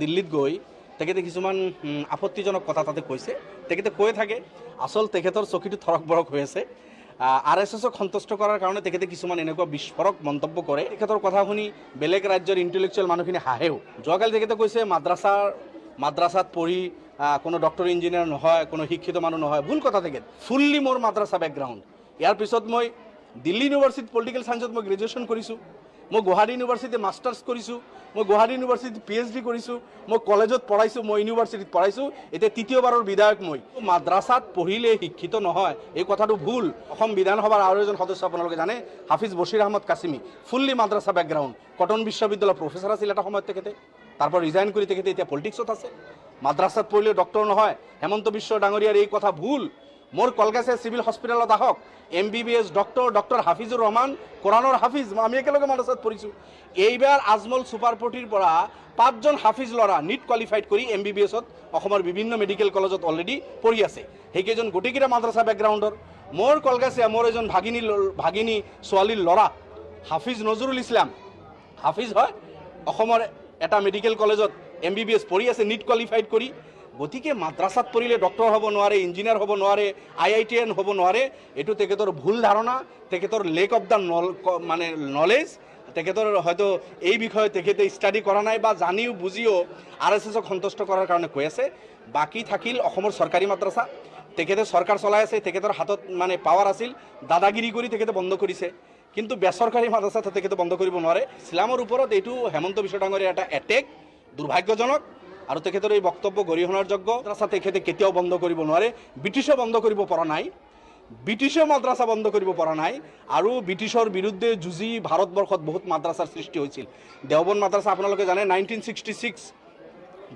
দিল্লীত গৈ তেখেতে কিছুমান আপত্তিজনক কথা তাতে কৈছে। তেখেতে কৈ থাকে, আচল তেখেতৰ চকীটো থৰক বৰক হৈ আছে। আৰএছএছক সন্তুষ্ট কৰাৰ কাৰণে তেখেতে কিছুমান এনেকুৱা বিস্ফোৰক মন্তব্য কৰে। তেখেতৰ কথা শুনি বেলেগ ৰাজ্যৰ ইণ্টেলেকচুৱেল মানুহখিনি হাঁহেও। যোৱাকালি তেখেতে কৈছে মাদ্ৰাছাত পঢ়ি কোনো ডক্টৰ, ইঞ্জিনিয়াৰ নহয়, কোনো শিক্ষিত মানুহ নহয়। ভুল কথা তেখেত। ফুল্লি মোৰ মাদ্ৰাছা বেকগ্ৰাউণ্ড। ইয়াৰ পিছত মই দিল্লী ইউনিভাৰ্চিটিত পলিটিকেল ছায়েন্সত মই গ্ৰেজুৱেশ্যন কৰিছোঁ। মই গুৱাহাটী ইউনিভাৰ্চিটিত মাষ্টাৰ্ছ কৰিছোঁ। মই গুৱাহাটী ইউনিভাৰ্চিটিত পিএইচডি কৰিছোঁ। মই কলেজত পঢ়াইছোঁ, মই ইউনিভাৰ্চিটিত পঢ়াইছোঁ। এতিয়া তৃতীয়বাৰৰ বিধায়ক মই। মাদ্ৰাছাত পঢ়িলে শিক্ষিত নহয়, এই কথাটো ভুল। অসম বিধানসভাৰ আৰু এজন সদস্য আপোনালোকে জানে, হাফিজ বশিৰ আহমদ কাছিমি, ফুল্লি মাদ্ৰাছা বেকগ্ৰাউণ্ড। কটন বিশ্ববিদ্যালয়ৰ প্ৰফেচাৰ আছিল এটা সময়ত তেখেতে। তাৰপৰা ৰিজাইন কৰি তেখেতে এতিয়া পলিটিক্সত আছে। মাদ্ৰাছাত পঢ়িলে ডক্টৰ নহয়, হেমন্ত বিশ্ব ডাঙৰীয়াৰ এই কথা ভুল। মোৰ কলগাছিয়া চিভিল হস্পিটেলত আহক, MBBS doctor, doctor Hafizur Rahman, কোৰাণৰ হাফিজ। আমি একেলগে মাদ্ৰাছাত পঢ়িছোঁ। এইবাৰ আজমল ছুপাৰ ফৰ্টিৰ পৰা পাঁচজন হাফিজ ল'ৰা নিট কোৱালিফাইড কৰি এমবিবিএছত অসমৰ বিভিন্ন মেডিকেল কলেজত অলৰেডি পঢ়ি আছে। সেইকেইজন গোটেইকেইটা মাদ্ৰাছা বেকগ্ৰাউণ্ডৰ। মোৰ কলগাছিয়া মোৰ এজন ভাগিনী ছোৱালীৰ ল'ৰা হাফিজ নজৰুল ইছলাম, হাফিজ হয়, অসমৰ এটা মেডিকেল কলেজত এমবিবিএছ পঢ়ি আছে নিট কোৱালিফাইড কৰি। গতিকে মাদ্ৰাছাত পঢ়িলে ডক্টৰ হ'ব নোৱাৰে, ইঞ্জিনিয়াৰ হ'ব নোৱাৰে, আইআইটিএন হ'ব নোৱাৰে, এইটো তেখেতৰ ভুল ধাৰণা। তেখেতৰ লেক অফ the নল মানে নলেজ। তেখেতৰ হয়তো এই বিষয়ে তেখেতে ষ্টাডি কৰা নাই বা জানিও বুজিও আৰএছএছক সন্তুষ্ট কৰাৰ কাৰণে কৈ আছে। বাকী থাকিল অসমৰ চৰকাৰী মাদ্ৰাছা। তেখেতে চৰকাৰ চলাই আছে, তেখেতৰ হাতত মানে পাৱাৰ আছিল, দাদাগিৰি কৰি তেখেতে বন্ধ কৰিছে। কিন্তু বেচৰকাৰী মাদ্ৰাছা তেখেতে বন্ধ কৰিব নোৱাৰে। ইছলামৰ ওপৰত এইটো হেমন্ত বিশ্ব ডাঙৰীয়াৰ এটা এটেক, দুৰ্ভাগ্যজনক। আৰু তেখেতৰ এই বক্তব্য গৰিহণাৰ যোগ্য। মাদ্ৰাছা তেখেতে কেতিয়াও বন্ধ কৰিব নোৱাৰে। ব্ৰিটিছে বন্ধ কৰিব পৰা নাই, ব্ৰিটিছেও মাদ্ৰাছা বন্ধ কৰিব পৰা নাই। আৰু ব্ৰিটিছৰ বিৰুদ্ধে যুঁজি ভাৰতবৰ্ষত বহুত মাদ্ৰাছাৰ সৃষ্টি হৈছিল। দেওবন্দ মাদ্ৰাছা আপোনালোকে জানে, 1966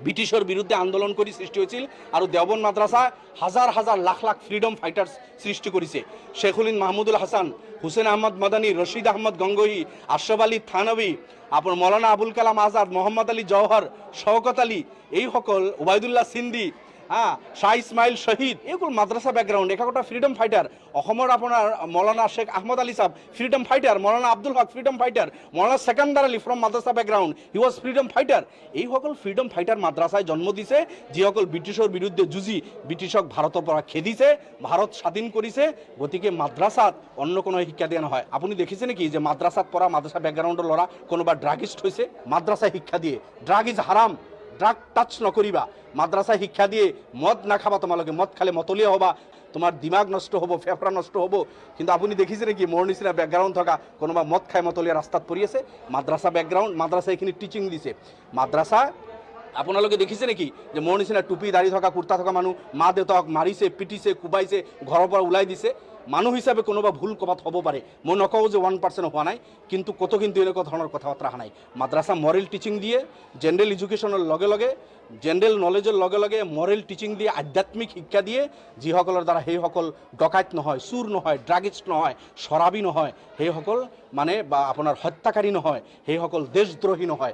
ব্ৰিটিছৰ বিৰুদ্ধে আন্দোলন কৰি সৃষ্টি হৈছিল। আৰু দেওবন্দ মাদ্ৰাছা হাজাৰ হাজাৰ, লাখ লাখ ফ্ৰীডম ফাইটাৰ্ছ সৃষ্টি কৰিছে। শ্বেখুল হিন্দ মাহমুদুল হাছান, হুছেইন আহমদ মাদানী, ৰশিদ আহমদ গঙ্গোহী, আশ্ৰফ আলী থানবী, আপোনাৰ মৌলানা আবুল কালাম আজাদ, মহম্মদ আলী জওহৰ, শওকত আলী, এইসকল, উবায়দুল্লাহ সিন্ধি, হা, শ্বাহ ইছমাইল শ্বহীদ, এইসকল মাদ্ৰাছা বেকগ্ৰাউণ্ড একোটা ফ্ৰীডম ফাইটাৰ। অসমৰ আপোনাৰ মৌলানা শ্বেখ আহমদ আলী চাব freedom fighter, Maulana Abdul Haq freedom fighter, Maulana Sekandar Ali from madrasa background, he was freedom fighter. এইসকল ফ্ৰীডম ফাইটাৰ মাদ্ৰাছাই জন্ম দিছে, যিসকল ব্ৰিটিছৰ বিৰুদ্ধে যুঁজি ব্ৰিটিছক ভাৰতৰ পৰা খেদিছে, ভাৰত স্বাধীন কৰিছে। গতিকে মাদ্ৰাছাত অন্য কোনো শিক্ষা দিয়া নহয়। আপুনি দেখিছে নেকি যে মাদ্ৰাছাত পঢ়া, মাদ্ৰাছা বেকগ্ৰাউণ্ডৰ ল'ৰা কোনোবা ড্ৰাগিষ্ট হৈছে? মাদ্ৰাছাই শিক্ষা দিয়ে, ড্ৰাগ is হাৰাম, ড্ৰাগ টাচ নকৰিবা। মাদ্ৰাছাই শিক্ষা দিয়ে, মদ নাখাবা, তোমালোকে মদ খালে মতলীয়া হ'বা, তোমাৰ দিমাগ নষ্ট হ'ব, ফেফৰা নষ্ট হ'ব। কিন্তু আপুনি দেখিছে নেকি মোৰ নিচিনা বেকগ্ৰাউণ্ড থকা কোনোবা মদ খাই মতলীয়া ৰাস্তাত পৰি আছে? মাদ্ৰাছা বেকগ্ৰাউণ্ড, মাদ্ৰাছা এইখিনি টিচিং দিছে। মাদ্ৰাছা আপোনালোকে দেখিছে নেকি যে মোৰ নিচিনা টুপি, দাড়ি থকা, কুৰ্তা থকা মানুহ মা দেউতাক মাৰিছে, পিটিছে, কোবাইছে, ঘৰৰ পৰা ওলাই দিছে? মানুহ হিচাপে কোনোবা ভুল ক'ৰবাত হ'ব পাৰে। মই নকওঁ যে 1% হোৱা নাই, কিন্তু ক'তো কিন্তু এনেকুৱা ধৰণৰ কথা বাৰ্তা অহা নাই। মাদ্ৰাছা মৰেল টিচিং দিয়ে, জেনেৰেল এডুকেশ্যনৰ লগে লগে, জেনেৰেল নলেজৰ লগে লগে মৰেল টিচিং দিয়ে, আধ্যাত্মিক শিক্ষা দিয়ে, যিসকলৰ দ্বাৰা সেইসকল ডকাইত নহয়, চোৰ নহয়, ড্ৰাগিষ্ট নহয়, শৰাবী নহয়, সেইসকল মানে বা আপোনাৰ হত্যাকাৰী নহয়, সেইসকল দেশদ্ৰোহী নহয়।